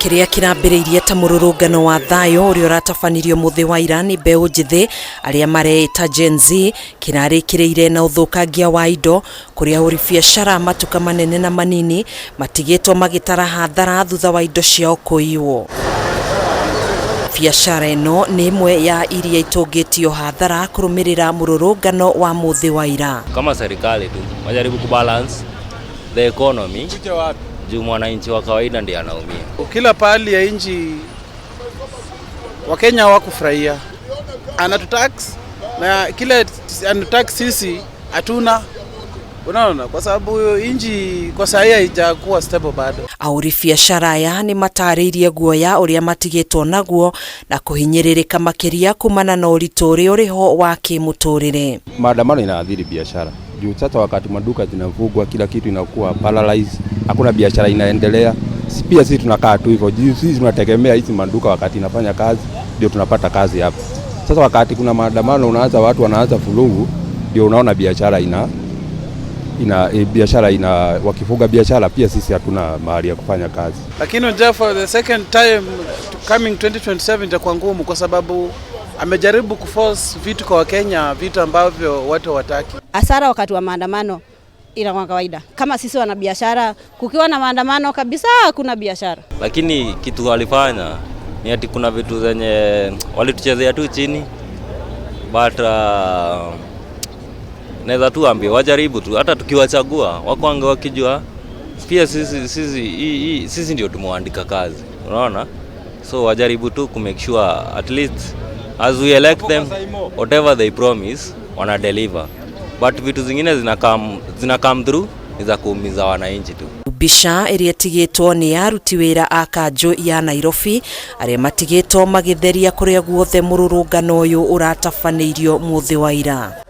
Kĩrĩa kĩrambĩrĩirie ta mũrũrũngano wa thayũ ũrĩa ũratabanirio mũthĩ wa ira nĩ mbeũ njĩthĩ arĩa mareĩta Gen Z kĩrarĩkĩrĩire na ũthũkangia wa indo kũrĩa ahũri biacara matuka manene na manini matigĩtwo magĩtara hathara thutha wa indo ciao kũiywo. Biacara ĩno nĩ ĩmwe ya iria itũngĩtio hathara kũrũmĩrĩra mũrũrũngano wa mũthĩ wa ira. Kama serikali tu wajaribu kubalance the economy juu mwananchi wa kawaida ndiye anaumia. Kila pahali ya nchi Wakenya hawakufurahia, anatutax na kile anatutax sisi hatuna, unaona, kwa sababu nchi kwa saa hii haijakuwa stable bado. Ahũri biacara aya nĩ matarĩirie guoya ũrĩa matigĩtwo naguo na kũhinyĩrĩrĩka makĩria kumana na ũritũ ũrĩa ũrĩho wa kĩmũtũrĩre. Maandamano inaathiri biashara juu sasa wakati maduka zinafungwa, kila kitu inakuwa paralyzed, hakuna biashara inaendelea. Pia sisi tunakaa tu hivyo, juu sisi tunategemea hizi maduka, wakati inafanya kazi ndio tunapata kazi hapa. Sasa wakati kuna maandamano, unaanza watu wanaanza vurugu, ndio unaona biashara ina ina e, biashara ina wakifunga biashara, pia sisi hatuna mahali ya kufanya kazi. Lakini unajua for the second time coming 2027 itakuwa ngumu kwa sababu amejaribu kuforce vitu kwa Wakenya, vitu ambavyo watu hawataki. Hasara wakati wa maandamano inakuwa kawaida. Kama sisi wanabiashara, kukiwa na maandamano kabisa hakuna biashara. Lakini kitu walifanya ni ati kuna vitu zenye walituchezea tu chini, but naweza tu ambia wajaribu tu, hata tukiwachagua wakwange wakijua pia sisi ndio tumewaandika kazi, unaona, so wajaribu tu ku make sure at least as we elect them, whatever they promise wana deliver, but vitu zingine zina come through ni za kuumiza wananchi tu. Mbica ĩrĩa ĩtigĩtwo nĩ aruti wĩra a kanjũ ya Nairobi arĩa matigĩtwo magĩtheria kũrĩa guothe mũrũrũngano ũyũ ũratabanĩirio mũthĩ wa ira.